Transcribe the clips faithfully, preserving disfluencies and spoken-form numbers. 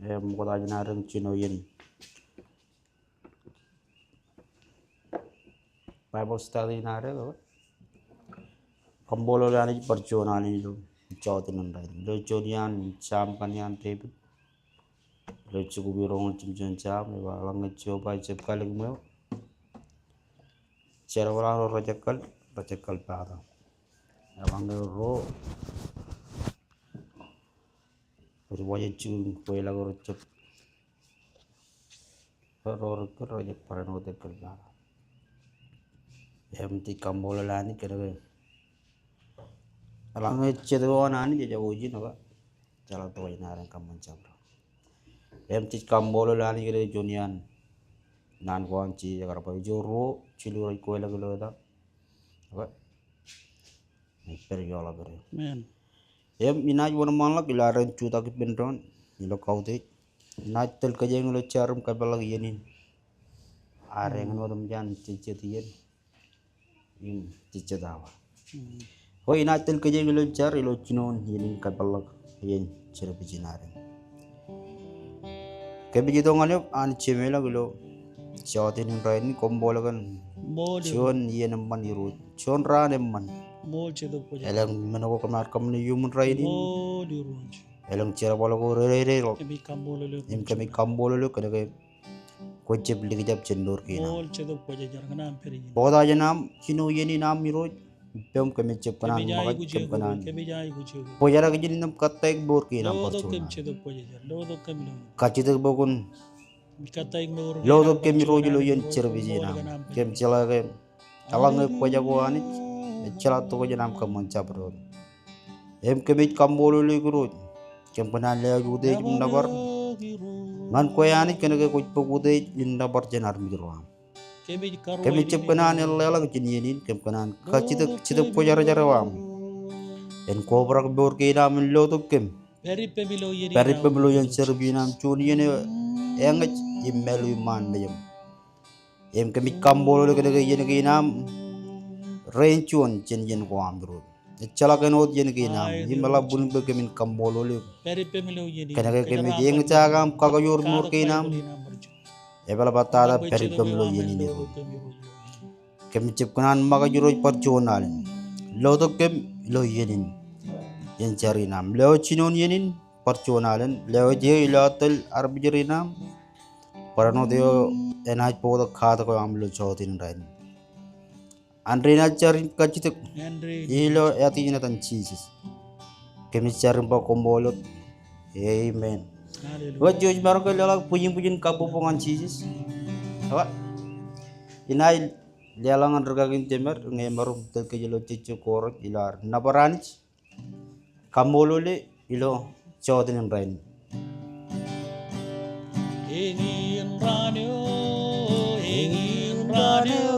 Im ṃokta jān adeañ jino iien Bible study in adeañ, eo. Kaṃṃoolol Anij bar juon alen ilo jọteen in rainin. Ilo juon iaan Sam kaṇ iaan Devid. Ilo jikuuḷ roñoul jimjuon jab, ej ba eḷaññe Jeova ejab kalōk im eo, jerbal ro rej ekkal, rej ekkal pata. Eḷaññe ro rej wajek jikin kweilọk ro jab, ro rej ekkal, rej jab barāinwōt ekkal pata. Im jej kaṃṃoolol Anij kōnke eḷaññe jet ko an Anij ejako ijin, eo, jeḷak tokjān adeañ kōṃṃan jabdewōt. Im jej kaṃṃoolol Anij kōnke juon iaan naan ko an Jisōs ekar ba ijo ruo jilu rej kweilọk ilo eta, eo, ij pād ioḷap er eō. Amen. Im inaaj wōnṃaanḷọk ilo adeañ jutak ippān doon ilo kautiej. Inaaj tōl kōjeañ ilo jar im kōpeḷḷọk iien in. Ak eñin otemjān jejjet iien im jejjet awa. Mm. Bwe inaaj tōl kōjeañ ilo jar ilo jinoin iien in kōpeḷḷọk iien jerbal in adeañ. Kōmij itok ñan eok Anij Jemem ilo jọteen in rainin, koṃṃool kōn juon iien eṃṃan Irooj. Juon raan eṃṃan. Elōñ men ko kōm ar kōṃṃane iuṃwin rainin. Elōñ jerbal ko reredeḷọk. Im kōmij kaṃṃoolol eok kōnke kwōj jab likjab jān mour kein aṃ. Ṃokta jān aṃ jino iien in aṃ Irooj. Ippaṃ kōmij jab kōṇaan ṃōkaj, kōm kōṇaan bōjrak ijin im kōttāik mour kein aṃ bar juon alen. Kajjitōk bwe kwōn lotok kōm Irooj ilo iien service in aṃ. Kōm jeḷā ke eḷaññe kwōjako Anij, ejjeḷọk tokjān aṃ kōṃṃan jabdewōt. Im kōmij kaṃṃoolol eok Irooj. Kōm kōṇaan lewōj utiej im nōbar ñan kwe Anij kōnke kwōj bōk utiej im nōbar jān armej ro aṃ. Kōmij jab kōṇaan leḷọk jān iien in, kōm kōṇaan kajjitōk Jetōb Kwōjarjar eo aṃ. En kobrak mour kein aṃ im lotok kōm. Pād ippem ilo iien service in aṃ juon iien eo eñej im mālu iṃaan mejaṃ. Im kōmij kaṃṃoolol kōnke iien kein aṃ rein juon jān iien ko aṃ Irooj. Ejjeḷọk āinwōt iien kein aṃ, im eḷap bwilōñ bwe kōmin kaṃṃoolol eok. Kōnke kōmij eñjake aṃ kakajoor mour kein aṃ. Epeḷap ettata pād ippem ilo iien in Irooj. Kōmij jab kōṇaan ṃōkaj Irooj bar juon alen. Lotok kōm ilo iien in. Iien jar in aṃ. Lewōj jinoin iien in bar juon alen. Lewōj eō ilo aō tōl armej rein aṃ. Barāinwōt eo enaaj bōktok katak eo aṃ ilo jọteen in rainin. Āindein aō jar in kajjitōk ilo ātijen etan Jisōs. Kōmij jar im ba koṃṃool wōt. Amen. Hallelujah. Ewōr jouj maroñ ke leḷọk bwijin bwijin kabbokbok ñan Jisōs. Ewōr. Inaaj leḷọk ñan rūkaki im jemād ñe emaroñ tōl kōj ilo jejjo ko rej ilo ad nōbar Anij. Kaṃṃoolol e ilo jọteen in rainin. Eñin raan eo, eñin raan eo,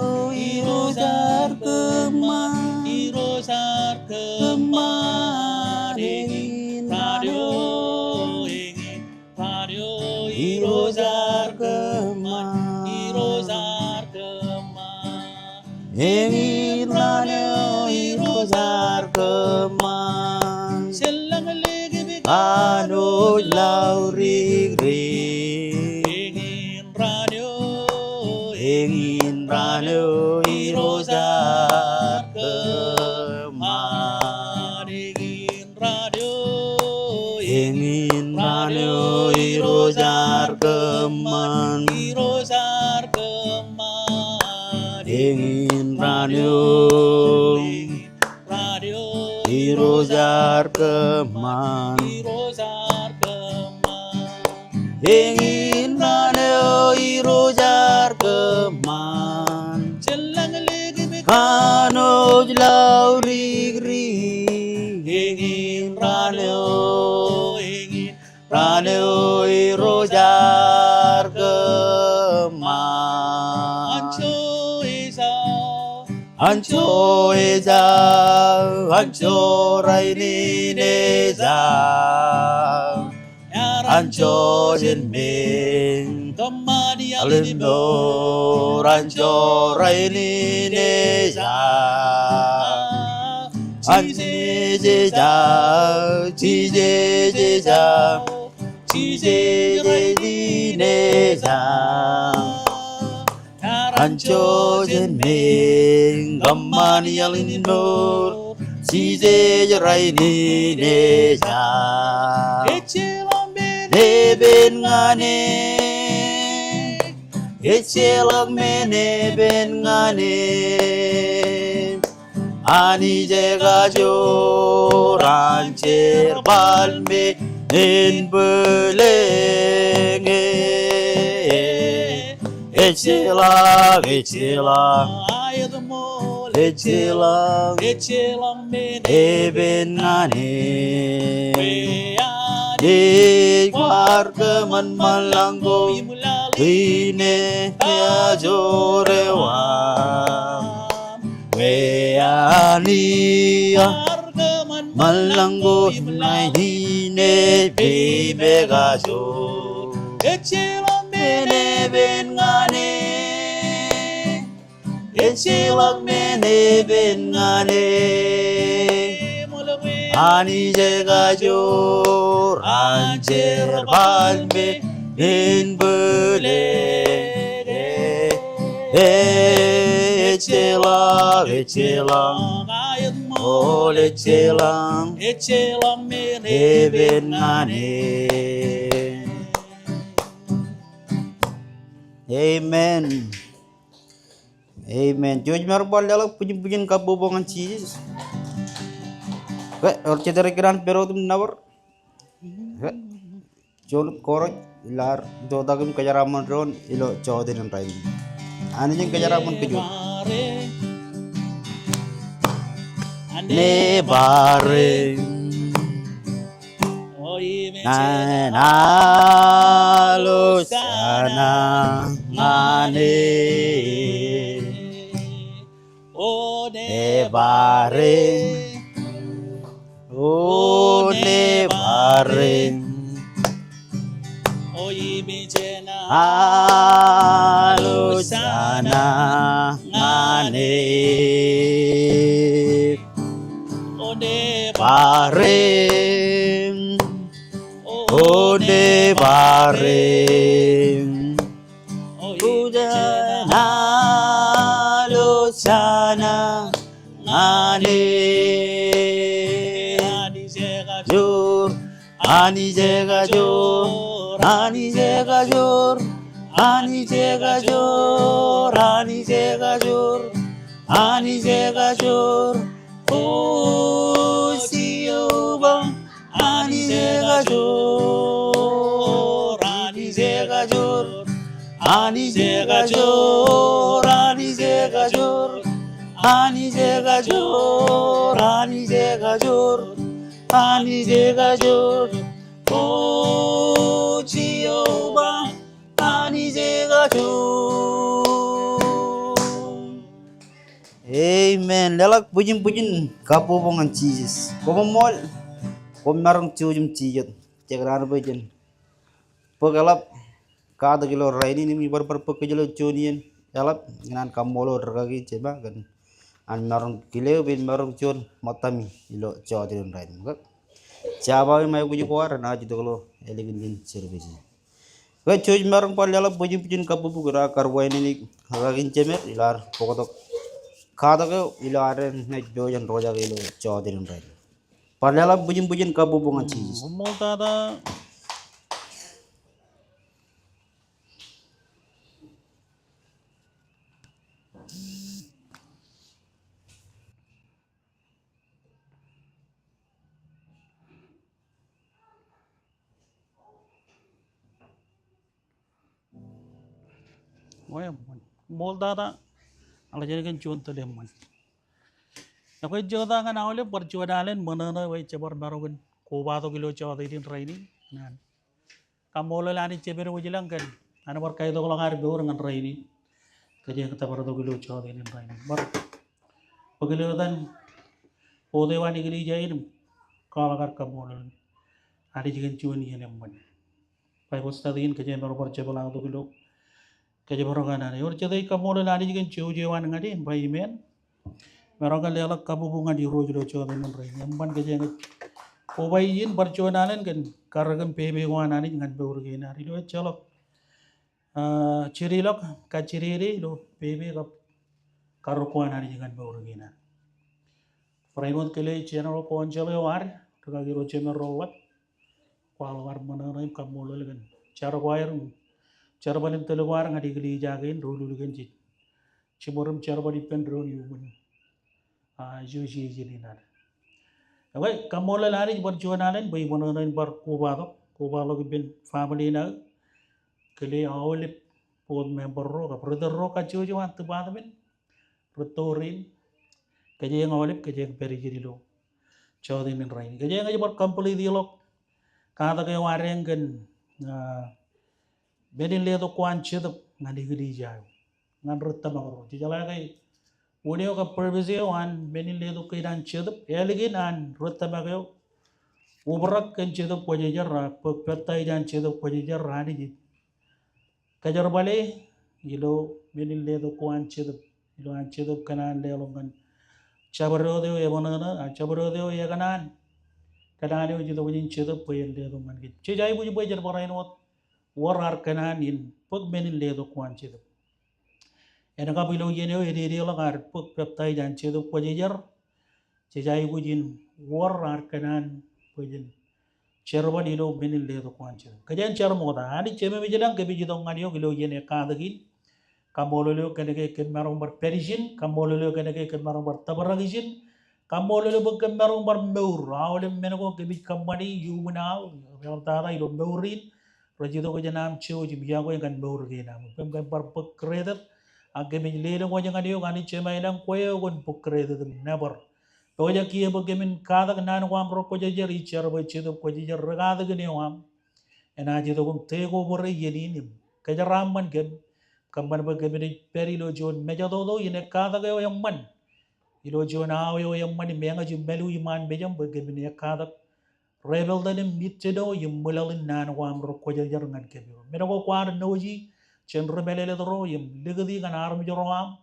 Irooj ear kōṃṃan, Irooj ear kōṃṃan. Eñin raan eo, eñin raan eo, Irooj ear kōṃṃan, Irooj ear kōṃṃan. Eñin raan eo, Irooj ear kōṃṃan. Kanooj laurikrik. Eñin raan eo, eñin raan eo, Irooj ear kōṃṃan. Eñin raan eo, eñin raan eo, Irooj ear kōṃṃan. Irooj ear kōṃṃan. Eñin raan eo, eñin raan eo, Irooj ear kōṃṃan. Irooj ear kōṃṃan. Eñin raan eo, Irooj ear kōṃṃan. Kanooj laurikrik. Eñin raan eo, eñin raan eo, Irooj ear kōṃṃan. Anjọ ejja, anjọ ejja, anjọ rainin ejja. Anjọ jān men. Kōṃṃan iaḷ im mour, anjọ rainin ejja. Jisōs ejja, Jisōs ejja. Jisōs ej ine Jar. Anjọ jān men kōṃṃan iaḷ in mour. Jisōs ej rainin ej Jar. Ejjeḷọk men epen ñan e. Ejjeḷọk men epen ñan e. Anij ekajoor an jerbal me en bōlen e. Ejjeḷọk, ejjeḷọk. Ejjeḷọk, ejjeḷọk men epen ñan e. Ej kwaar kōṃanṃanḷọk ko im ine ajoor eo aṃ. Weeṃ Anij, kōṃanṃanḷọk ko im ine pepe kajoor. Ejjeḷọk men epen ñan e. Ejjeḷọk men epen ñan e. Anij ekajoor an jerbal me en bōlen e. Ejjeḷọk, ejjeḷọk. Ejjeḷọk, ejjeḷọk men epen ñan e. Amen. Amen. Jouj maroñ bar leḷọk bwijin bwijin kabbokbok ñan Jisōs. Ke, ewōr jet rej kōṇaan pād wōt im nōbar? Ke, juon kōroj, ilo ad itoitak im kōjeraaṃṃan doon ilo jọteen in rainin. Anij en kōjeraaṃṃan kōj wōt. Nebare. Ñan al Hosana ñan e. O nebare. O nebare. Al Hosana ñan e. O nebare. O nebare. Hosana, Hosana ñan e. Anij ekajoor, Anij ekajoor, Anij ekajoor, Anij ekajoor, Anij ekajoor, Anij ekajoor. O Jeova, Anij ekajoor, Anij ekajoor, Anij ekajoor, Anij ekajoor, Anij ekajoor, Anij ekajoor, Anij ekajoor. O Jeova, Anij ekajoor. Amen. Leḷọk bwijin bwijin kabbokbok ñan Jisōs. Koṃṃool. Koṃ maroñ jouj im jijet. Jekdọọn bwe jen bōk eḷap katak ilo rainin im ibar bar bōk kōj ilo juon iien eḷap, ikōṇaan kaṃṃoolol rikaki jema kōn an maroñ kile bwe en maroñ juon ṃōttami ilo jọteen in rainin. Ke, jab aō im aikuj ko ad enaaj itok ilo ālikin in service. Ke, jouj maroñ bar leḷọk bwijin bwijin kabbokbok ilo ad kar wāween in rikaki in jemed ilo ad bōktok katak eo ilo ad naaj pojak in roñjake ilo jọteen in rainin. Bar leḷọk bwijin bwijin kabbokbok ñan Jisōs. Koṃṃool tata. O eṃṃan. Koṃṃool tata. Eḷap jān kōn juon tōl eṃṃan. Ekwe ej jota ñan aolep bar juon alen ṃōṇōṇō bwe ej bar maroñ in kobatok ilo jọteen in rainin. Ñan kaṃṃoolol Anij Jemedwōj ilañ kōn an bar kaitokḷọk ad mour ñan rainin. Kōjeañ tōpartok ilo jọteen in rainin. Bar bōk ilo etan bōt eo an eklejia in im kwaḷọk ad kaṃṃoolol Anij kōn juon iien eṃṃan. Bible study in kōjeañ maroñ bar jepḷaaktok ilo kōjparok an Anij. Ewōr jet ej kaṃṃoolol Anij kōn jouj eo an ñan e im ba amen. Maroñ ke leḷọk kabbokbok ñan Irooj ilo jọteen in rainin. Eṃṃan kōjeañ ej koba ijin bar juon alen kōn karōk im pepe ko an Anij ñan mour kein ad. Ilo ejjeḷọk, ah, jirilọk kajjidede ilo pepe kab karōk ko an Anij ñan mour kein ad. Barāinwōt kile General Council eo ad, rūkaki ro jemān ro wōt, kwaḷọk ad ṃōṇōṇō im kaṃṃoolol kōn jar ko aer, jerbal im tōl ko ad ñan eklejia kein, doulul kōn jej jiṃor im jerbal ippān doon iuṃwin, ah, association in ad. Ekwe, kaṃṃoolol Anij bar juon alen bwe iṃōṇōṇō in bar kobatok, kobaḷọk ippān family in aō, kile aolep board member ro kab ri tōl ro kajjojo an department, ri tōre in, kōjeañ aolep, kōjeañ pād ijin ilo jota in rainin. Kōjeañ ej bar complete ḷọk katak eo ad eñ kōn, ah, men in letok ko an Jetōb ñan eklejia eo, ñan ri tōmak ro. Jejeḷā ke wūn eo kab purpose eo an men in letok kein an Jetōb, ālikin an ri tōmak eo obrak kōn Jetōb Kwōjarjar, a bōk peptaij an Jetōb Kwōjarjar, Anij ej kōjerbale ilo men in letok ko an Jetōb, ilo an Jetōb kōṇaan leḷọk ñan jabdewōt eo eṃōṇōṇō, a jabdewōt eo ekōṇaan kōṇaan eo ej itok jān Jetōb bwe en letok ñan kōj. Jej aikuj bwe jen barāinwōt wōr ad kōṇaan in bōk men in letok ko an Jetōb. En kab ilo iien eo ededeḷọk ad bōk peptaij an Jetōb Kwōjarjar, jej aikuj in wōr ad kōṇaan bwe jen jerbal ilo men in letok ko an Jetōb. Kōjeañ jar ṃokta. Anij Jemem ilañ, kōmij itok ñan eok ilo iien ekkatak in. Kaṃṃoolol eok kōnke kōm maroñ bar pād ijin, kaṃṃoolol eok kōnke kōm maroñ bar tōprak ijin, kaṃṃoolol eok bwe kōm maroñ bar mour. Aolep men ko kōmij kōṃṃani iuṃwin aō, eḷaptata ilo mour in, rej itok jān aṃ jouj im iọkwe ñan mour kein aṃ. Kōm kōm bar bōk credit, ak kōmij lelōñ wōj ñan eok, Anij Jemem ilañ, kwe eo kwōn bōk credit im nōbar. Pojak kiiō bwe kōmin katak naan ko aṃ ro kwōjarjar, ij jar bwe Jetōb Kwōjarjar, ri katakin eo aṃ enaaj itok im take over e iien in im kōjeraaṃṃan kōm, kōṃṃan bwe kōmin ej pād ilo juon mejatoto in ekkatak eo eṃṃan, ilo juon aō eo eṃṃan im eñjam im mālu iṃaan mejaṃ bwe kōmin ekkatak rebuild im itōn im ṃwilaḷ in naan ko aṃ ro kwōjarjar ñan kōm. Men ko kwaar nōōji jān ri mālōtlōt ro im likūti ñan armej ro aṃ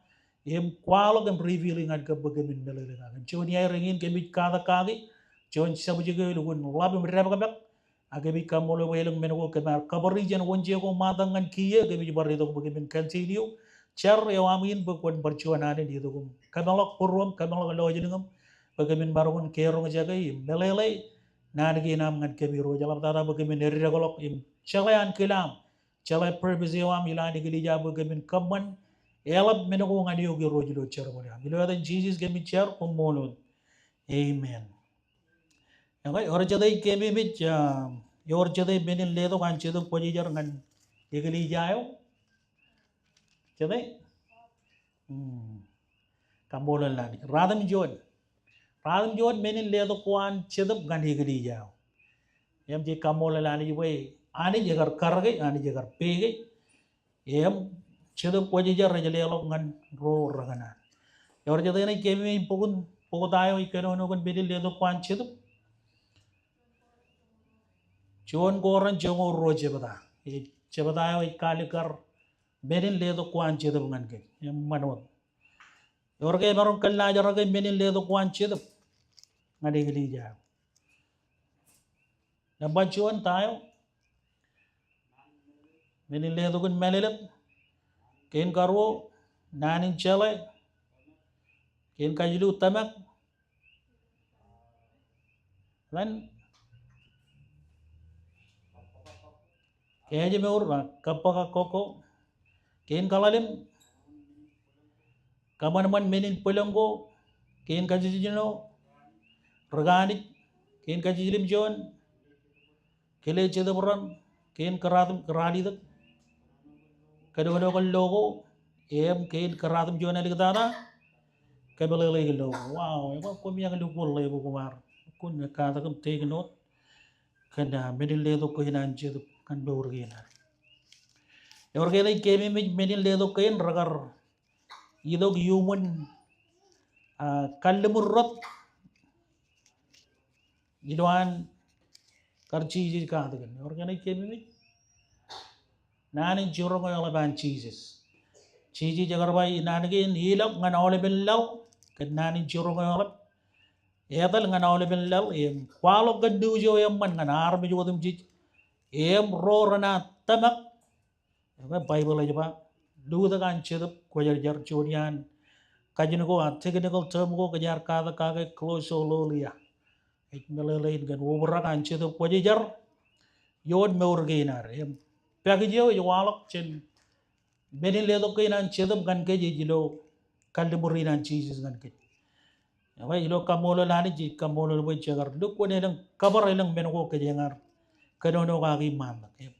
im kwaḷọk im reveal e ñan kōm bwe kōmin meḷeḷe kake. Im juon iaer eñin kōmij katak kaki juon subject eo elukkuun ḷap im dāpkpak. Ak kōmij kaṃṃoolol bwe elōñ men ko kōm ar kōbōri jān wōnje ko ṃatak ñan kiiō, kōmij bar itok bwe kōmin continue jar eo aṃ in bwe kwōn bar juon alen itok im kōmeḷọk būruōṃ, kōmeḷọk lọjilñōṃ, bwe kōmin maroñ in ke roñjake im meḷeḷe naan kein aṃ ñan kōm Irooj. Eḷaptata bwe kōmin eddekḷọk im jeḷā ankilaṃ, jeḷā purpose eo aṃ ilo an eklejia bwe kōmin kōṃṃan eḷap men ko ñan eok Irooj ilo jerbal eo aṃ. Ilo etan Jisōs kōmij jar, koṃṃool wōt. Amen. Ekwe, ewōr jete ej keememej, ah, ewōr jete men in letok an Jetōb Kwōjarjar ñan eklejia eo? Jete? Hmm. Kaṃṃoolol Anij. Ratimjuon. Ratimjuon men in letok ko an Jetōb ñan eklejia eo. Im jej kaṃṃoolol Anij bwe Anij ekar karōke, Anij ekar peke. Im Jetōb Kwōjarjar ej leḷọk ñan ro rekōṇaan. Ewōr jete eṇ ej keememej bok in, bok ta eo ej kōnono kōn men in letok ko an Jetōb? Juon Korint joñoul ruo jebta. Ej jebta eo ej kaalikkar men in letok ko an Jetōb ñan kōj. Eṃṃan wōt. Ewōr ke emaroñ kōllaajrake men in letok ko an Jetōb ñan eklejia eo? Nōṃba juon ta eo? Men in letok in mālōtlōt. Kein karuo, naan in jeḷā. Kein kajilu, tōmak. Then, kein ejmour, ah, kōbbōkakko. Kein kaḷalem, kōṃanṃan men in bwilōñ ko, kein kajiljilimjuon, ri Anij, kein kajiljilimjuon, kile jetōb raṇ, kein kōraatim, kōraalitok, kōlokol lo ko, im kein kōraatimjuon āliktata, kōmeḷeḷeik lo ko. Wow, ekwe koṃeañ lukkuun ḷe bwe kwaar lukkuun ekkatak im take note kōn, ah, men in letok kein an Jetōb ñan mour kein ad. Ewōr ke eṇ ej keememej men in letok kein rekar itok iuṃwin, ah, kalliṃur rot ilowaan kar Jisōs katakin. Ewōr ke eṇ ej keememej? Naan in jiroñ eḷap an Jisōs. Jisōs ekar ba naan kein ilọk ñan aolepen laḷ kōn naan in jiroñ eḷap. etal ñan aolepen laḷ, im kwaḷọk kōn news eo eṃṃan ñan armej otemjej, im ro renaaj tōmak. Ekwe Baibōḷ ej ba, lutōk an Jetōb Kwōjarjar. Juon iaan kajin ko, a technical term ko kōj ar katak kake, glossolalia. Ej meḷeḷein kōn obrak an Jetōb Kwōjarjar ioon mour kein ad. Im package eo ej waḷọk jān men in letok kein an Jetōb ñan kōj ej ilo kalliṃur in an Jisōs ñan kōj. Ekwe ilo kaṃṃoolol Anij, ij kaṃṃoolol bwe jekar lukkuun elōñ kōbar elōñ men ko kōjeañ ar kōnono kaki ṃaantak. Im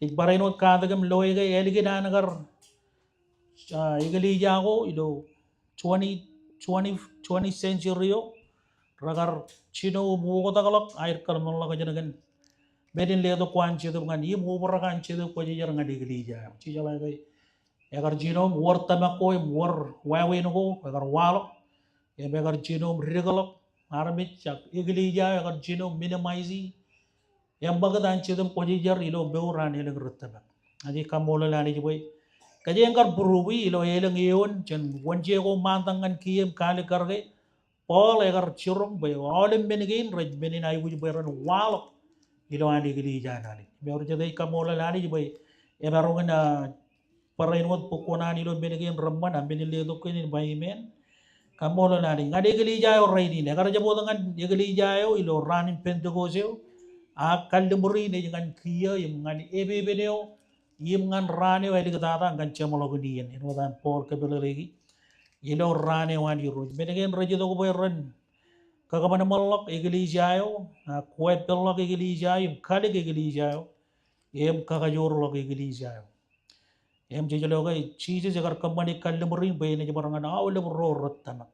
ij barāinwōt katak im loe ke ālikin an kar, ah, eklejia ko ilo twenty, twenty, twentieth century eo, rekar jino im oktakḷọk aer kōḷmānḷọkjeṇ kōn men in letok ko an Jetōb ñan, im obrak an Jetōb Kwōjarjar ñan eklejia eo. Jejeḷā ke ekar jino im wōr tōmak ko im wōr wāween ko ekar waḷọk, im ekar jino im dikḷọk armej, ak eklejia eo ekar jino im minimize eṃṃakūt an Jetōb Kwōjarjar ilo mour an elōñ ri tōmak. Ak ij kaṃṃoolol Anij bwe kōjeañ kar būruwi ilo elōñ eoon jān wōnje ko ṃaantak ñan kiiō im kaalikkar ke Paul ekar jiroñ bwe aolep men kein rej men in aikuj bwe ren waḷọk ilo an eklejia an Anij. Im ewōr jet ej kaṃṃoolol Anij bwe emaroñ in, ah, barāinwōt bukkuun an ilo men kein reṃṃan, a men in letok kein in ba amen. Kaṃṃoolol Anij. Ñan eklejia eo rainin, ekar jab wōt ñan eklejia eo ilo raan in Pentekost eo, a kalliṃur in ej ñan kiiō im ñan epepen eo im ñan raan eo āliktata ñan jeṃḷọkin iien. Āinwōt an Paul kōmeḷeḷeiki ilo raan eo an Irooj, men kein rej itok bwe ren kakōṃanṃanḷọk eklejia eo, a, kweppejḷọk eklejia eo, im kalik eklejia eo, im kakajoorḷọk eklejia eo. Im jej lo ke Jisōs ekar kōṃṃane kalliṃur in bwe en ej bar ñan aolep ro rej tōmak.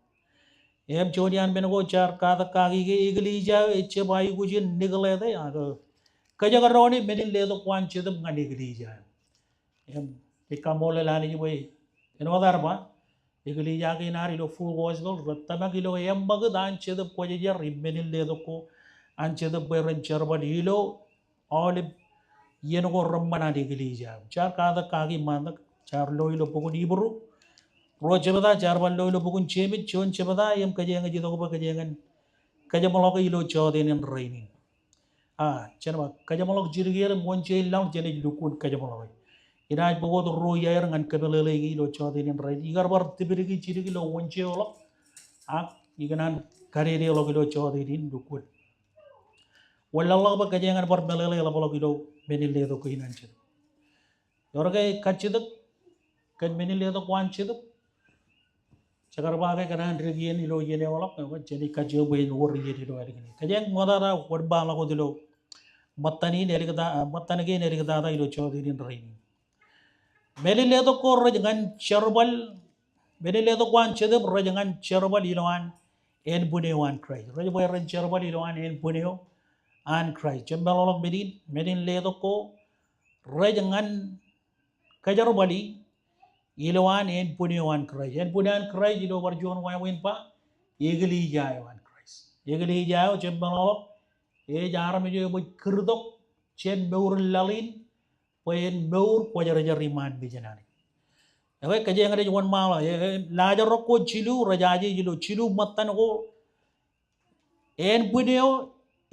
Im juon iaan men ko jaar katak kaki ke eklejia eo ejjab aikuj in neglect e, ak kōjekdọọne men in letok ko an Jetōb ñan eklejia eo. Im ij kaṃṃoolol Anij bwe āinwōt ad ba, eklejia kein ad ilo Full Gospel rej tōmak ilo eṃṃakūt an Jetōb Kwōjarjar im men in letok ko an Jetōb bwe ren jerbal ilo aolep iien ko reṃṃan an eklejia. Jaar katak kaki ṃaantak, jaar lo ilo bok in Hibru ruo jebta, jaar bar lo ilo bok in Jemes juon jebta, im kōjeañ ej itok bwe kōjeañ en kajeṃḷọke ilo jọteen in rainin. A, jen ba, kajeṃḷọk jidik er im wōnje in laḷ jenaaj lukkuun kajeṃḷọke. Inaaj bōk wōt ruo iaer ñan kōmeḷeḷeiki ilo jọteen in rainin. Ikar bar tipdiki jidik ilo wōnjeḷọk, ak ikōṇaan kadedeḷọk ilo jọteen in lukkuun. Wōnlaḷḷọk bwe kōjeañ en bar meḷeḷe ḷapḷọk ilo men in letok kein an Jetōb. Ewōr ke kajjitōk kōn men in letok ko an Jetōb? Jekar ba ke kōṇaan dik iien ilo iien eoḷọk, ekwe jenaaj kajjitōk bwe en wōr iien ilo ālikin. Kōjeañ ṃoktata wōnṃaanḷọk wōt ilo ṃōttan in āliktata, ṃōttan kein āliktata ilo jọteen in rainin. Men in letok ko rej ñan jerbal, men in letok ko an Jetōb rej ñan jerbal ilowaan ānbwin eo an Kraist. Rej bwe ren jerbal ilowaan ānbwin eo an Kraist. Jemṃaanḷọk men in, men in letok ko rej ñan kajerbali ilowaan ānbwin eo an Kraist. Ānbwin eo an Kraist ilo bar juon wāween ba, eklejia eo an Kraist. Eklejia eo jemṃaanḷọk ej armej eo eṃōj kūrtok jān mour in laḷ in bwe en mour kwōjarjar iṃaan mejān Anij. Ekwe kōjeañ rej wōnṃaanḷọk, e, e, laajrak ko jilu rej aje ilo jilu ṃōttan ko, ānbwin eo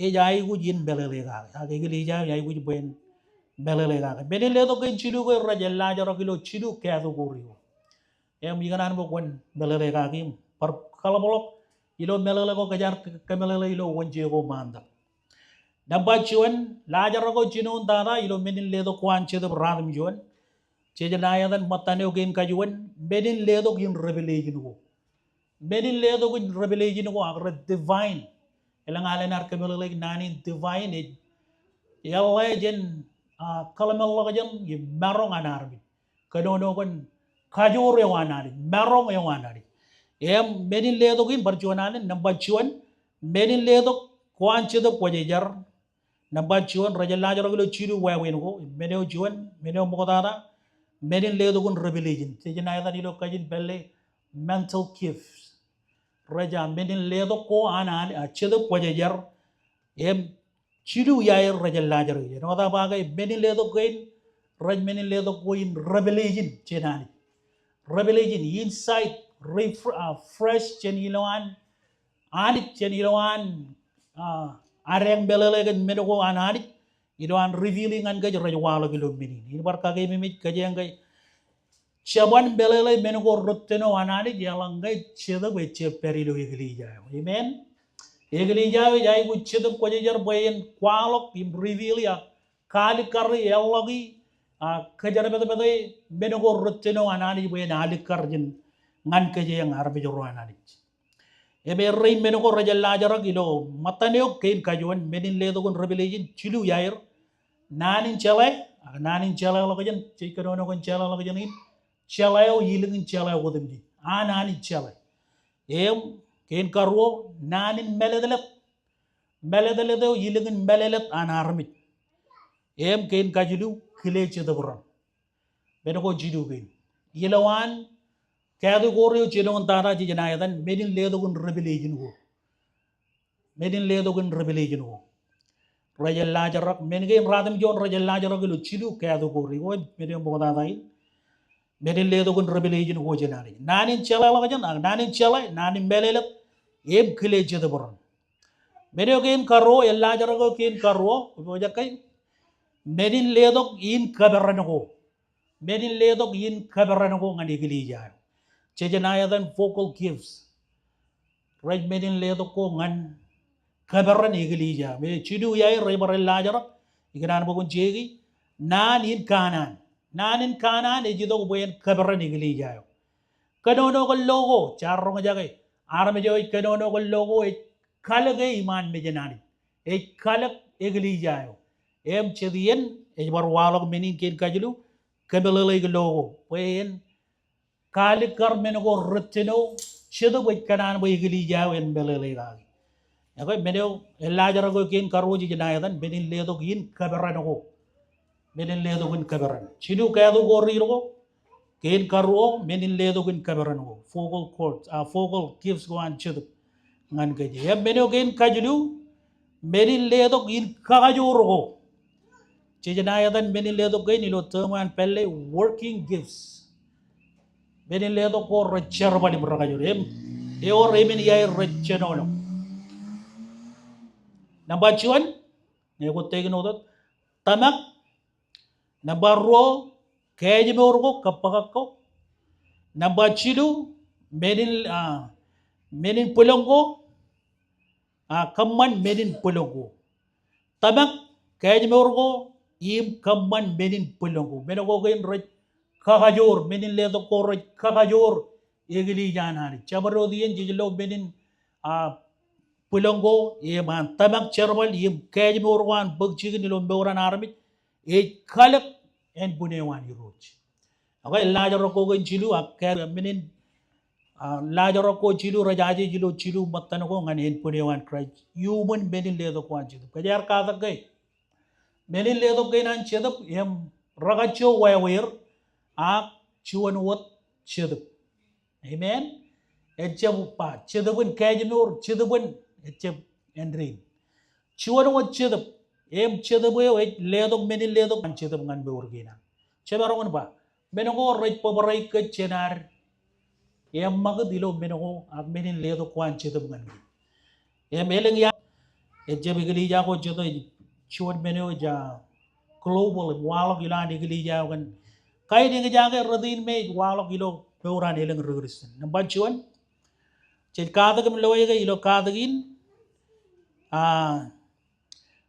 ej aikuj in meḷeḷe kake. Ak eklejia eo ej aikuj bwe en meḷeḷe kake. Men in letok kein jilu ko rej laajrak ilo jilu category ko. Im ikōṇaan bwe kwōn meḷeḷe kaki im bar kaḷapḷọk ilo meḷeḷe ko kōj ar kōmeḷeḷe ilo wōnje ko ṃaantak. Nōṃba juon, laajrak ko jinoin tata ilo men in letok ko an Jetōb ruwatimjuon. Jej naaj etan ṃōttan eo kein kajuon, men in letok in revelation ko. Men in letok in revelation ko ak rej divine. Elōñ alen ar kōmeḷeḷeik naan in divine ej eḷḷā jān, a, kōḷmānḷọkjeṇ im maroñ an armej. Kōnono kōn kajoor eo an Anij, maroñ eo an Anij. Im men in letok in bar juon alen, nōṃba juon, men in letok ko an Jetōb Kwōjarjar. Nōṃba juon, rej laajrak ilo jilu wāween ko, men eo juon, men eo ṃoktata, men in letok in revelation. Jej naaj etan ilo kajin pālle mental gifts. Rej, a, men in letok ko an, an, a, Jetōb Kwōjarjar, im jilu iaer rej laajrak. Āinwōt aō ba ke men in letok kein, rej men in letok ko in revelation jān Anij. Revelation, insight, refre-, a, fresh jān ilowaan Anij jān ilowaan, ah, adeañ meḷeḷe kōn men ko an Anij, ilowaan revealing ñan kōj rej waḷọk ilo men in. In bar kakeememej kōjeañ ke jeban meḷeḷe men ko rūttono an Anij eḷaññe Jetōb ejjab pād ilo eklejia eo. Amen. Eklejia eo ej aikuj Jetōb Kwōjarjar bwe en kwaḷọk im reveal e, kalikkari, eḷọki, ah, kōjerbōtbōte men ko rūttono an Anij bwe en alikkar jān ñan kōjeañ armej ro an Anij. Im errein men ko rej ellaajrak ilo ṃōttan eok kein kajuon, men in letok in Revelation jilu iaer, naan in jeḷā, ak naan in jeḷāḷọkjeṇ, jej kōnono kōn jeḷāḷọkjeṇ in, jeḷā eo ilōñ in jeḷā otemjej, an Anij jeḷā. Im kein karuo, naan in mālōtlōt, mālōtlōt eo ilōñ in mālōtlōt an armej. Im kein kajilu, kile Jetōb raṇ. Men ko jilu kein. Ilowaan category eo jinoin tata jej ṇa etan, men in letok in Revelation ko. Men in letok in Revelation ko. Rej ellaajrak, men kein ratimjuon rej ellaajrak ilo jilu category ko, men eo ṃoktata in. Men in letok in Revelation ko jān Anij. Naan in jeḷāḷọkjeṇ, ak naan in jeḷā, naan in mālōtlōt, im kile Jetōb raṇ. Men eo kein karuo, ellaajrak eo kein karuo, kwōpojak ke, men in letok in kōperan ko. Men in letok in kōperan ko ñan eklejia eo. Jej ṇa etan focal gifts. Rej men in letok ko ñan kōperan eklejia eo. Im jilu iaer rej bar ellaajrak, ikōṇaan bwe kwōn jeiki, naan in kanaan. Naan in kanaan ej itok bwe en kōperan eklejia eo. Kōnono kōn lo ko, jaar roñjake. Armej eo ej kōnono kōn lo ko ej kalōke iṃaan mejān Anij. Ej kalōk eklejia eo. Im jet iien, ej bar waḷọk men in kein kajilu, kōmeḷeḷeik lo ko. Bwe en kalikkar men ko rūttono, Jetōb ej kōṇaan bwe eklejia eo en meḷeḷe kaki. Ekwe men eo, ellaajrak eo kein karuo jej ṇa etan, men in letok in kōperan ko. Men in letok in kōperan. Jilu category ko, kein karuo, men in letok in kōperan ko. Focal cords, ah, focal gifts ko an Jetōb ñan kōj. Im men eo kein kajilu, men in letok in kakajoor ko. Jej ṇa etan men in letok kein ilo term eo an pālle working gifts. Men in letok ko rej jerbal im rekajoor. Im, ewōr emān iaer rej jenoḷọk. Nōṃba juon, ñe kwōj take note, tōmak. Nōṃba ruo, kaājmour ko, kōbbōkak ko. Nōṃba jilu, men in, ah, men in bwilōñ ko, ah, kōṃṃan men in bwilōñ ko. Tōmak, kaājmour ko, im kōṃṃan men in bwilōñ ko. Men ko kein rej kakajoor, men in letok ko rej kakajoor eklejia an Anij. Jabdewōt iien jej lo men in, ah, bwilōñ ko, im an tōmak jerbal, im kaājmour ko an bōk jikin ilo mour an armej, ej kalōk ānbwin eo an Irooj. Ekwe, ellaajrak ko kein jilu, ak ke men in, ah, ellaajrak ko jilu rej ajeej ilo jilu ṃōttan ko ñan ānbwin eo an Kraist. Iuṃwin men in letok ko an Jetōb. Kōjeañ katak ke men in letok kein an Jetōb, im rekajjo wāween, ak juon wōt Jetōb. Amen. Ejjab ba, Jetōb in kaājmour, Jetōb in, ejjab āindein. Juon wōt Jetōb, im Jetōb eo ej letok men in letok ko an Jetōb ñan mour kein an. Jemaroñ in ba, men ko rej bōbrae kōj jān ad eṃṃakūt ilo men ko, ak men in letok ko an Jetōb ñan kōj. Im elōñ ia, ejjab eklejia ko jet eo, juon men eo ej, ah, global, im waḷọk ilowaan eklejia eo kōn kain eñjake rot in me ej waḷọk ilo mour an elōñ ri Kristian. Nōṃba juon, jej katak im loe ke ilo katak in, ah,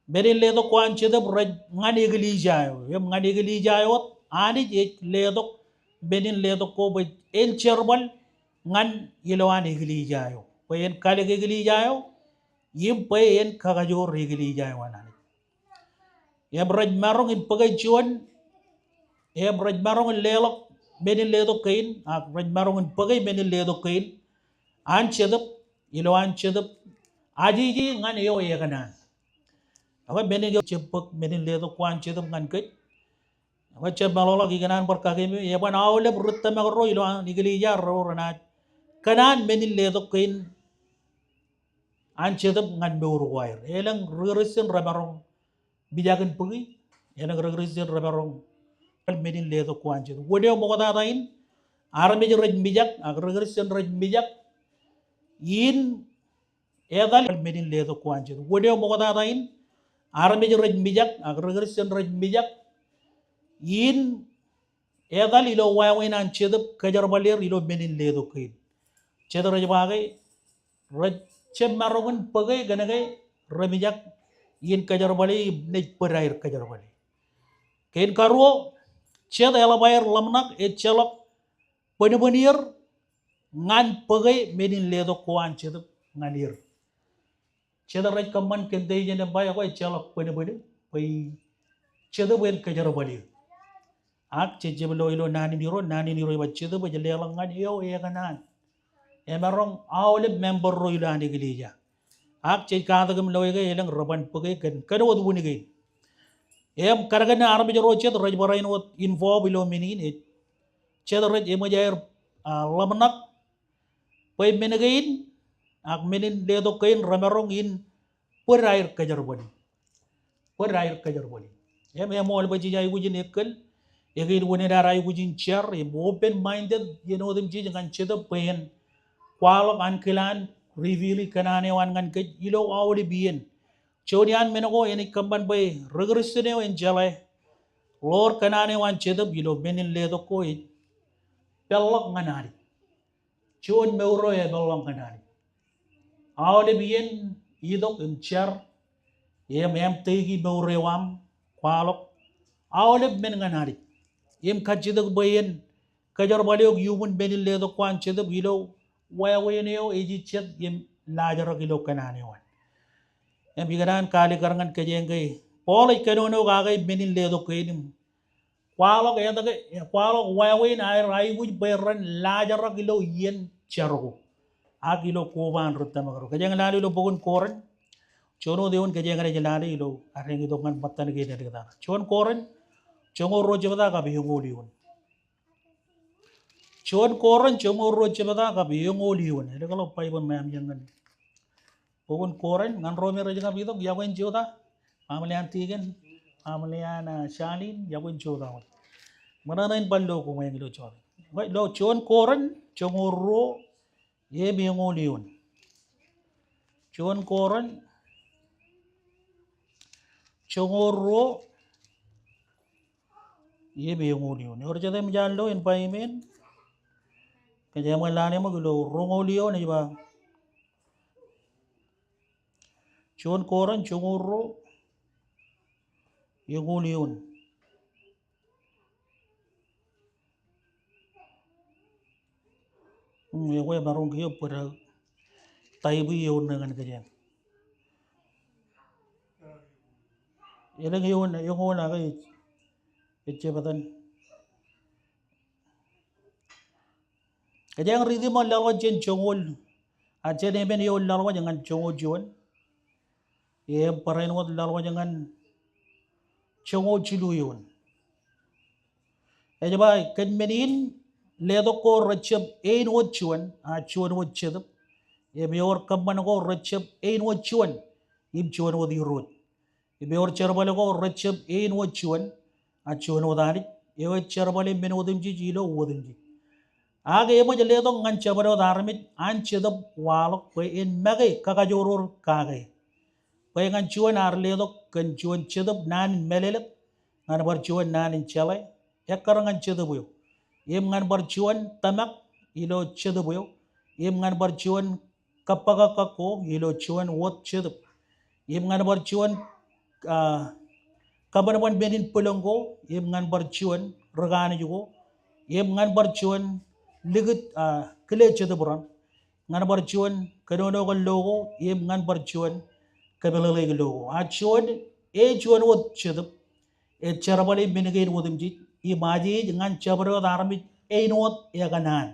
men in letok ko an Jetōb rej ñan eklejia eo. Im ñan eklejia eo wōt, Anij ej letok men in letok ko bwe en jerbal ñan ilowaan eklejia eo. Bwe en kalōk eklejia eo, im bwe en kakajoor eklejia eo an Anij. Im rej maroñ in bōke juon, im rej maroñ in leḷọk men in letok kein, ak rej maroñ in bōke men in letok kein an Jetōb, ilowaan Jetōb ajeje ñan eo ekōṇaan. Ekwe men in, ejjab bōk men in letok ko an Jetōb ñan kōj. Ekwe jab meḷọkḷọk, ikōṇaan bar kakeememej, eban aolep ri tōmak ro ilowaan eklejia ro renaaj kōṇaan men in letok kein an Jetōb ñan mour ko aer. Elōñ ri Kristian remaroñ mijak in bōki, elōñ ri Kristian remaroñ men in letok ko an Jetōb. Wōn eo ṃoktata in, armej rej mijak, ak ri Kristian rej mijak in etal men in letok ko an Jetōb. Wōn eo ṃoktata in, armej rej mijak, ak ri Kristian rej mijak in etal ilo wāween an Jetōb kōjerbal er ilo men in letok kein. Jet rej ba ke, rej jab maroñ in bōke kōn ke remijak in kōjerbale im naaj bōd aer kōjerbale. Kein karuo, jet eḷap aer ḷōmṇak, ejjeḷọk bōnbōn er ñan bōke men in letok ko an Jetōb ñan er. Jet rej kōṃṃan kōn te ijeṇ im ba ekwe ejjeḷọk bōnbōn bwe Jetōb en kōjerbal eō. Ak jej jab lo ilo naan in Irooj, naan in Irooj ej ba Jetōb ej leḷọk ñan eo ekōṇaan. Emaroñ aolep member ro ilo an eklejia. Ak jej katak im loe ke elōñ rej ban bōke kōn, kōn wōt wūn kein. Im kōnke armej ro jet rej barāinwōt involve ilo men in, ej jet rej eṃōj aer, ah, ḷōmṇak bwe men kein, ak men in letok kein remaroñ in bōd aer kōjerbale. Bōd aer kōjerbale. Im, im eṃool bwe jej aikuj in ekkal, ekein wōn ear aikuj in jar, im open minded iien otemjej ñan Jetōb bwe en kwaḷọk ankilaan, reveal kōṇaan eo an ñan kōj ilo aolep iien. Juon iaan men ko enaaj kōṃṃan bwe ri Kristian eo en jeḷā ḷoor kōṇaan eo an Jetōb ilo men in letok ko ej peḷḷọk ñan Anij. Juon mour eo epeḷḷọk ñan Anij. Aolep iien itok im jar im, im take mour eo aṃ, kwaḷọk aolep men ñan Anij im kajjitōk bwe en kōjerbale eok iuṃwin men in letok ko an Jetōb ilo wāween eo ej jet im laajrak ilo kōṇaan eo an. Im ikōṇaan kaalikkar ñan kōjeañ ke Paul ej kōnono kake men in letok kein im kwaḷọk etke, kwaḷọk wāween aer aikuj bwe ren laajrak ilo iien jar ko ak ilo koba an ri tōmak ro. Kōjeañ lale ilo bok in Korint, juon wōt eoon kōjeañ rej lale ilo, ak eñin itok ñan ṃōttan kein āliktata. Juon Korint joñoul ruo jebta kab eñoul eoon. Juon Korint joñoul ruo jebta kab eñoul eoon. Eḷak ḷọk Baibōḷ ṇe aṃ ijeṇ ñan bok in Korint, ñan ro me rej kab itok, iọkwe in jota. Family an Tiken, family an, ah, Charlene, iọkwe in jota wōt. Ṃōṇōṇō in bar lo koṃeañ ilo jota. Ilo juon Korint joñoul ruo im eñoul eoon. Juon Korint joñoul ruo im eñoul eoon. Ewōr jet eṃōj an lo en ba amen? Kōjeañ ṃōk lale ṃōk ilo roñoul eoon ej ba. Juon Korint joñoul ruo eñoul eoon. Hmm, ekwe emaroñ kiiō bōd aō type eoon ṇe ñan kōjeañ. Elōñ eoon, eoon ak ej, ej jebta. Kōjeañ riiti ṃōk laḷwōj jān joñoul, a, jān emān eoon laḷwōj ñan joñoul juon. Im barāinwōt laḷwōj ñan joñoul jilu eoon. Ej ba, kōn men in letok ko rejjab āinwōt juon, a, juon wōt Jetōb. Im ewōr kōṃṃan ko rejjab āinwōt juon, im juon wōt Irooj. Im ewōr jerbal ko rejjab āinwōt juon, a, juon wōt Anij, eo ej jerbale men otemjej ilo otemjej. Ak eṃōj letok ñan jabdewōt armej an Jetōb waḷọk bwe en make kakajoor kake. Bwe ñan juon ear letok kōn juon jetōb naan in mālōtlōt, ñan bar juon naan in jeḷā, ekkar ñan jetōb eo. Im ñan bar juon tōmak ilo jetōb eo. Im ñan bar juon kōbbōkōkkōk ko ilo juon wōt jetōb. Im ñan bar juon, ah, kōbōnbōn men in bwilōñ ko, im ñan bar juon ri kaanij ko, im ñan bar juon likūt, ah, kile jetōb raṇ, ñan bar juon kōnono kōn lo ko, im ñan bar juon kapeḷeḷeik lo ko. A juon, e juon wōt jetōb ej jerbale men kein otemjej, im ajeej ñan jabdewōt armej āinwōt ekōṇaan.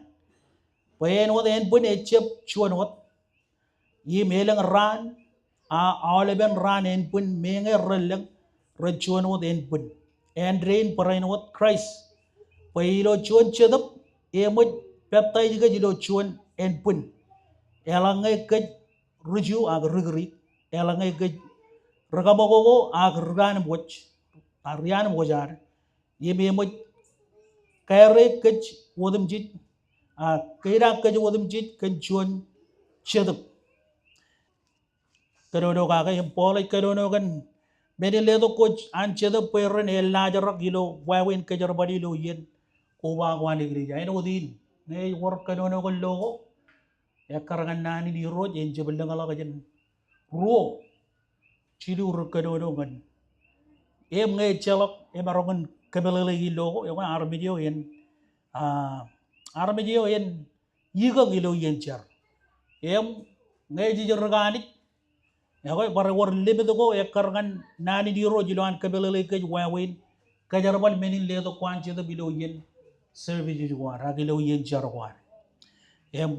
Bwe āinwōt ānbwin ejjab juon wōt, im elōñ raan, a aolepen raan ānbwin meñe relōñ, rej juon wōt ānbwin. Āindein barāinwōt Kraist. Bwe ilo juon jetōb, eṃōj peptaij kōj ilo juon ānbwin. Eḷaññe kōj ri Ju ak ri Greek. Eḷaññe kōj ri kaṃakoko ak ri kaanimkwōj, a ri animkwōj ad. Im eṃōj kaere kōj otemjej, a, keida kōj otemjej kōn juon jetōb. kōnono kake, im Paul ej kōnono kōn men in letok ko an Jetōb bwe ren eḷḷaajrak ilo wāween kōjerbal ilo iien koba ko an eklejia. Āinwōt in, ñe ewōr kōnono kōn lo ko, ekkar ñan naan in Irooj, en jab lōñḷọk jān ruo, jilu ri kōnono ñan. Im ñe ejjeḷọk emaroñ in kōmeḷeḷeiki lo ko, ekwe armej eo en, ah, armej eo en ikōñ ilo iien jar. Im ñe ejejrōk Anij, ekwe bar ewōr limit ko ekkar ñan naan in Irooj ilo an kōmeḷeḷeik kōj wāween kōjerbal men in letok ko an Jetōb ilo iien services ko ad, ak ilo iien jar ko ad. Im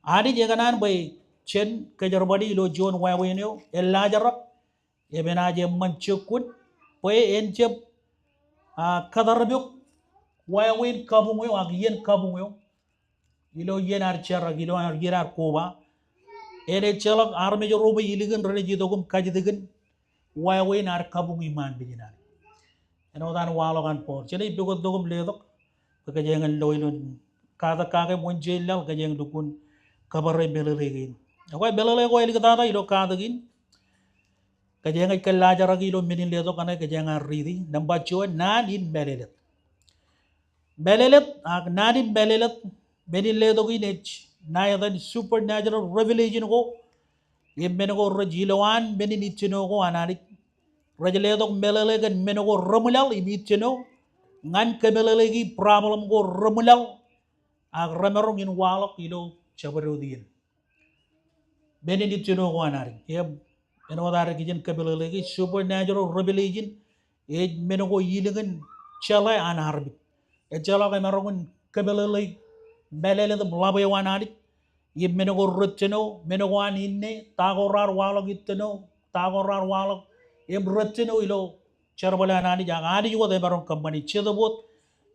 Anij ekōṇaan bwe jen kōjerbali ilo juon wāween eo eḷḷaajrak, im enaaj eṃṃan jokkuun bwe en jab, ah, kōttarpok wāween kabuñ eo ak iien kabuñ eo ilo iien ad jar ak ilo iien ad koba. En ejjeḷọk armej ro me ilikin renaaj itok im kajjitōk in wāween ad kabuñ iṃaan mejān Anij. Āinwōt an waḷọk an Paul. Jenaaj pukot tok im letok bwe kōjeañ lo ilo katak kake im Wōnje in laḷ kōjeañ lukkuun kōbōrā meḷeḷe kein. Ekwe meḷeḷe ko āliktata ilo katak in, kōjeañ kōḷḷaajrak ilo men in letok kaṇe kōjeañ riiti. Nōṃba juon, naan in mālōtlōt. Mālōtlōt, ak naan in mālōtlōt, men in letok in ej ṇa etan supernatural revelation ko, im men ko rej ilowaan men in ijjino ko an Anij. Rej letok meḷeḷe kōn men ko reṃwilaḷ im ijjino, ñan kōmeḷeḷeiki problem ko reṃwilaḷ, ak remaroñ in waḷọk ilo jabdewōt iien. Men in ijjino ko an Anij. Im āinwōt ad kijen kōmeḷeḷeiki, supernatural revelation ej men ko ilōñ in jeḷā an armej. Ejjeḷọk emaroñ in kōmeḷeḷeik mālōtlōt im ḷap eo an Anij. Im men ko rejjino, men ko an inne, ta ko raar waḷọk ijjino, ta ko raar waḷọk, im rejjino ilo jerbal eo an Anij, ak Anij wōt emaroñ kōṃṃani, Jetōb wōt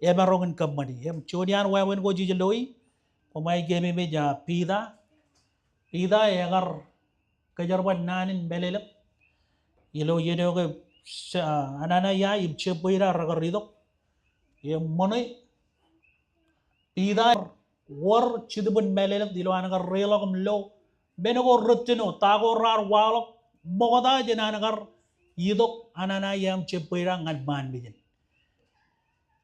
emaroñ in kōṃṃani. Im juon iaan wāween ko jej loi, koṃij keememej, ah, Piter. Piter ekar kōjerbal naan in mālōtlōt ilo iien eo ke, ah, Ananaia im Sepira rekar itok. Im ṃōṇe, Piter ewōr Jetōb in mālōtlōt ilo an kar reḷọk im lo men ko rejjino, ta ko raar waḷọk ṃokta jān an kar itok Ananaia im Sepira ñan ṃaan mejān.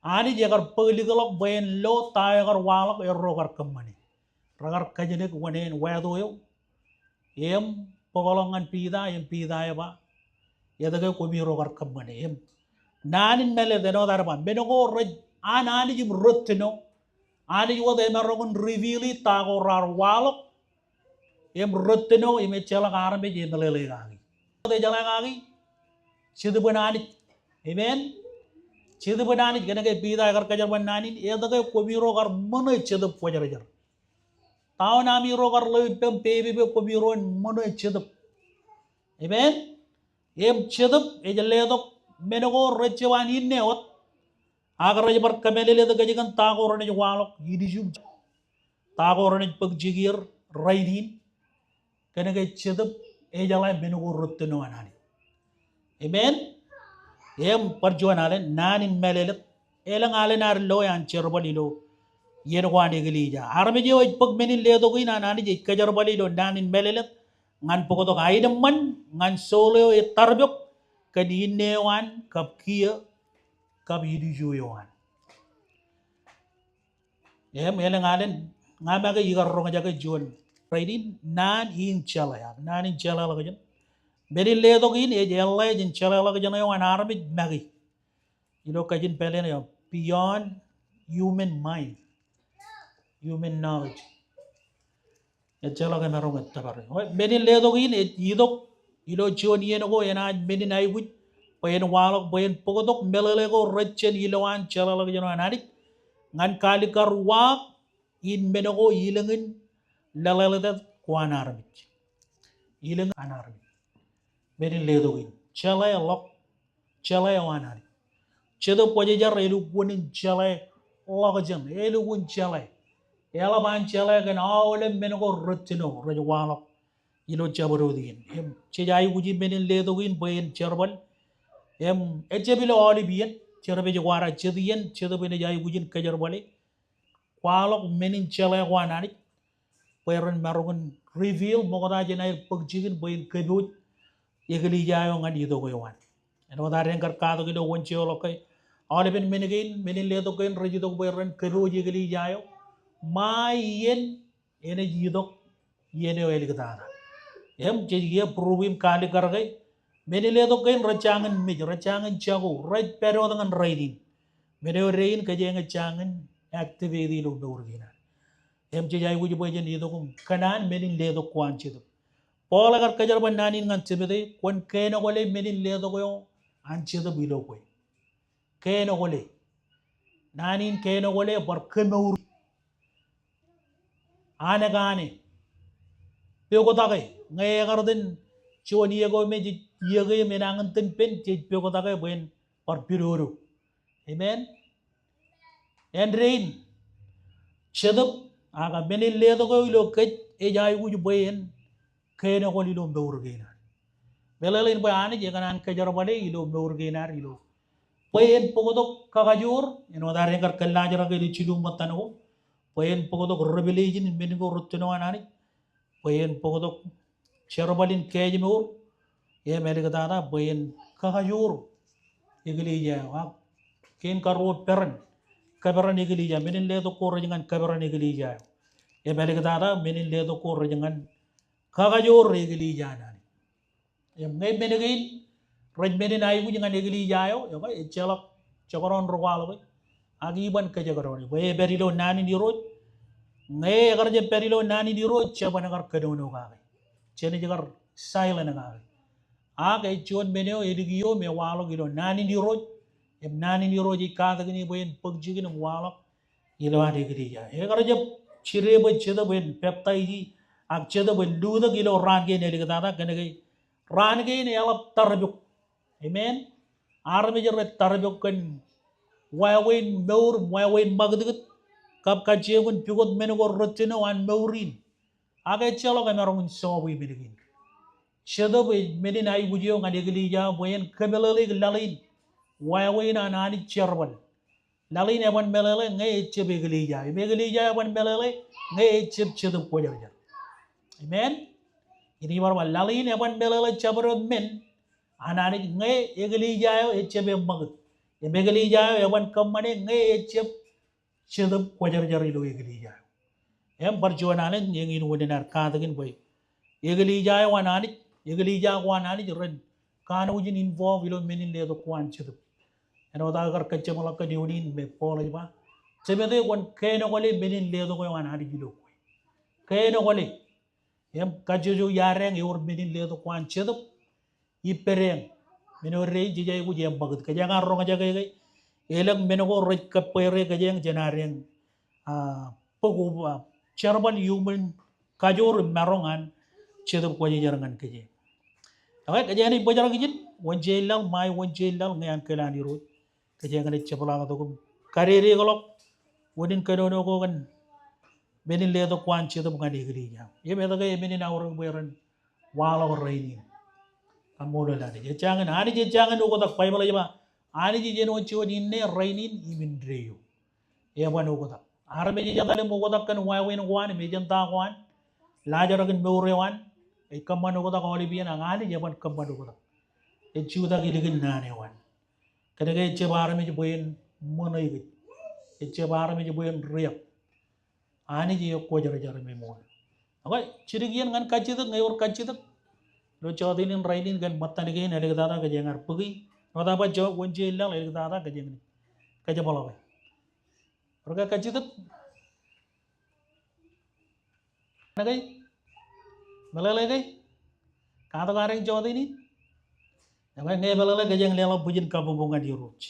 Anij ekar bōk likḷọk bwe en lo ta eo ekar waḷọk, erro kar kōṃṃane. Rekar kajjinōk wōṇāān wāto eo im bōkḷọk ñan Piter, im Piter ej ba, etke koṃiro kar kōṃṃane? Im naan in mālōtlōt āinwōt ad ba, men ko rej an Anij im rejjino, Anij wōt emaroñ in reveal-i ta ko raar waḷọk, im rejjino, im ejjeḷọk armej emeḷeḷe kaki. Ejeḷā kaki, Jetōb in Anij. Amen. Jetōb in Anij, kōnke Piter ekar kōjerbal naan in, etke koṃiro kar ṃōṇe Jetōb Kwōjarjar? Ta eo aṃiro kar ḷeo ippām pepe bwe koṃiro en ṃōṇe Jetōb? Amen. Im Jetōb ej letok men ko rejjab an inne wōt, ak rej bar kōmālōtlōt kōj kōn ta ko renaaj waḷọk ilju im ta ko renaaj bōk jikier rainin. Kōnke Jetōb ejeḷā men ko rejjino an Anij. Amen. Im bar juon alen, naan in mālōtlōt. Elōñ alen ad loi an jerbal ilo iien ko an eklejia. Armej eo ej bōk men in letok in an Anij ej kōjerbali ilo naan in mālōtlōt ñan bōktok aenōṃṃan ñan soul eo ettarpok kōn inne eo an, kab kiiō, kab ilju eo an. Im elōñ alen, ña make ikar roñjake juon. Rainin, naan in jeḷā, naan in jeḷāḷọkjeṇ. Men in letok in ej eḷḷā jān jeḷāḷọkjeṇ eo an armej make. Ilo kajin pāleen eo, beyond human mind, human knowledge. Ejjeḷọk emaroñ ettōpar. Men in letok in ej itok ilo juon iien ko enaaj men in aikuj bwe en waḷọk, bwe en bōktok meḷeḷe ko rejjab ilowaan jeḷāḷọkjeṇ eo an Anij ñan kaalikkar uwaak in men ko ilōñ in lōḷāḷọkjeṇ ko an armej. Ilōñ an armej. Men in letok in jeḷāḷọk, jeḷā eo an Anij. Jetōb Kwōjarjar elukkuun in jeḷāḷọkjeṇ, elukkuun jeḷā. Eḷap an jeḷā kōn aolep men ko rejjino rej waḷọk ilo jabdewōt iien. Im jej aikuji men in letok in bwe en jerbal. Im ejjab ilo aolep iien, jerbal ko ad, jet iien Jetōb enaaj aikuj in kōjerbale. Kwaḷọk men in jeḷā ko an Anij bwe ren maroñ in reveal, ṃokta jān aer bōk jikin bwe en kōpooj eklejia eo ñan itok eo an. Āinwōt ad kar katak ilo wōnjeḷọk ke aolepen men kein, men in letok kein rej itok bwe ren kōpooj eklejia eo ṃae iien enaaj itok iien eo āliktata. Im jej kiiō prove im kaalikkar ke men in letok kein rej jañin mej, rej jañin jako, rej pād wōt ñan rainin. Men eo dein kōjeañ ej jañin activate ilo mour kein ad. Im jej aikuj bwe jen itok im kōṇaan men in letok ko an Jetōb. Paul ekar kōjerbal naan in ñan Timote, kwōn kein ko le men in letok eo an Jetōb ilo kwe. Kein ko le. Naan in kein ko le bar kōmour. Anōk ane. Pokotake. Ñe ekar itōn juon iiō ko me jej iiō ke im enañin itōn pen, jej pokotake bwe en bar pidodo. Amen. Āindein, Jetōb, ak men in letok eo ilo kōj ej aikuj bwe en kein ko ilo mour kein ad. Meḷeḷein bwe Anij ekōṇaan kōjerbale ilo mour kein ad ilo. Bwe en bōktok kakajoor, āinwōt ad kar kōllaajrak ilo jilu ṃōttan ko. Bwe en bōktok revelation in men ko rūttono an Anij. Bwe en bōktok jerbal in kemour. Im āliktata bwe en kakajoor eklejia eo. Ak kein karuo peran. Kaperan eklejia. Men in letok ko rej ñan kaperan eklejia eo. Im āliktata men in letok ko rej ñan kakajoor eklejia an Anij. Im ñe men kein rej men in aikuj ñan eklejia eo, ekwe, ejjeḷọk jekdọọn ri kwaḷọk e. Ak iban kōjekdọọn e. Bwe epād ilo naan in Irooj. Ñe ekar jab pād ilo naan in Irooj, jeban kar kōnono kake. Jenaaj kar silent kake. Ak ej juon men eo edik eo me waḷọk ilo naan in Irooj. Im naan in Irooj ej katakin e bwe en bōk jikin im waḷọk ilowaan eklejia. Ekar jab jide bwe Jetōb en peptaiji, ak Jetōb en lutōk ilo raan kein āliktata, kōnke raan kein eḷap tarpok. Amen. Armej rej tarpok kōn wāween mour, wāween ṃakūtkūt, kab kajjioñ in pukot men ko rūttono an mour in. Ak ejjeḷọk emaroñ in solve men kein. Jetōb ej men in aikuj eo ñan eklejia eo bwe en kōmeḷeḷeik laḷ in. Wāween an Anij jerbal. Laḷ in eban meḷeḷe ñe ejjab eklejia. Im eklejia eban meḷeḷe ñe ejjab Jetōb Kwōjarjar. Amen. Inaaj bar ba laḷ in eban meḷeḷe jabdewōt men an Anij ñe eklejia eo ejjab eṃṃakūt. Im eklejia eo eban kōṃṃane ñe ejjab Jetōb Kwōjarjar ilo eklejia eo. Im bar juon alen eñin unin ad katakin bwe eklejia eo an Anij, eklejia ko an Anij ren kanooj in involve ilo men in letok ko an Jetōb. Āinwōt aō kar kōjjeṃḷọk kōn eoon in me Paul ej ba, Timote, kwōn kein ko le men in letok eo an Anij ilo kwe. Kein ko le. Im kajjojo iadeañ ewōr men in letok ko an Jetōb. Ippādeañ. Men eo dein jej aikuj eṃṃakūt. Kōjeañ ar roñjake ke elōñ men ko rej kōbbeere kōjeañ jān adeañ, ah, bōk, ah, jerbal iuṃwin kajoor im maroñ an Jetōb Kwōjarjar ñan kōjeañ. Ekwe, kōjeañ naaj bōjrak ijin, wōnjein laḷ, ṃae wōnjein laḷ, ñe an kōl an Irooj. Kōjeañ naaj jepḷaaktok im kadedeḷọk wōt in kōnono ko kōn men in letok ko an Jetōb ñan eklejia. Im etke emen in aorōk bwe ren waḷọk rainin? Kaṃṃoolol Anij. Ejjañin, Anij ejjañin oktak. Baibōḷ ej ba Anij ej āinwōt juon inne, rainin im indeeo. Eban oktak. Armej ej etal im oktak kōn wāween ko an im ejenta ko an, laajrak in mour eo an, ej kōṃṃan oktak aolep iien, ak Anij eban kōṃṃan oktak. Ej jutak ilikin naan eo an. Kōnke ejjab armej bwe en ṃōṇō kōj. Ejjab armej bwe en riab. Anij eo Kwōjarjar im eṃool. Ekwe, jidik iien ñan kajjitōk, ñe ewōr kajjitōk ilo jọteen in rainin kōn ṃōttan kein, āliktata kōjeañ ar bōki. Āinwōt aō ba wōnjein laḷ, āliktata kōjeañ kōjepḷọke. Ewōr ke kajjitōk? Ñan ke? Meḷeḷe ke? Katak adeañ jọteen in? Ekwe, ñe meḷeḷe, kōjeañ leḷọk bwijin kabbokbok ñan Irooj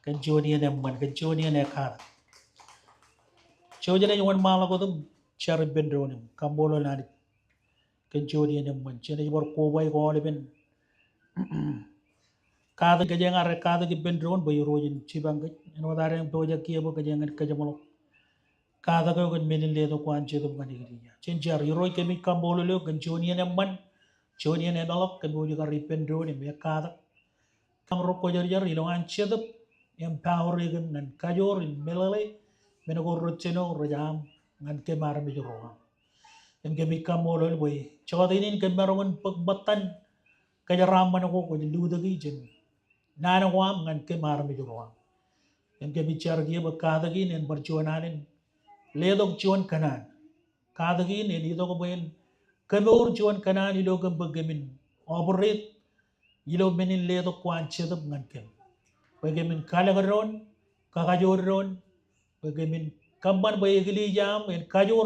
kōn juon iien eṃṃan, kōn juon iien ekatak. Jouj im wōnṃaanḷọk wōt im jar ippān doon im kaṃṃoolol Anij kōn juon iien eṃṃan. Jenaaj bar koba eo aolepen katak, kōjeañ ar katak ippān doon bwe Irooj en jipañ kōj. Āinwōt adeañ pojak kiiō bwe kōjeañ kōjepḷọk katak eo kōn men in letok ko an Jetōb ñan eklejia. Jen jar. Irooj, kōmij kaṃṃoolol eok kōn juon iien eṃṃan, juon iien emeḷọk kōmwōj kar ippān doon im ekkatak. Kōm ro kwōjarjar ilowaan Jetōb, empower e kōm ñan kajoor im meḷeḷe men ko rūttono rej aṃ ñan kōm armej ro aṃ. Im kōmij kaṃṃoolol bwe jọteen in kōm maroñ in bōk ṃōttan kōjeraaṃṃan ko kwōj lutōki jān naan ko aṃ ñan kōm armej ro aṃ. Im kōmij jar kiiō bwe katak in en bar juon alen letok juon kōṇaan. Katak in en itok bwe en kōmour juon kōṇaan ilo kōm bwe kōmin operate ilo men in letok ko an Jetōb ñan kōm. Bwe kōmin kalōk doon, kakajoor doon, bwe kōmin kōṃṃan bwe eklejia aṃ en kajoor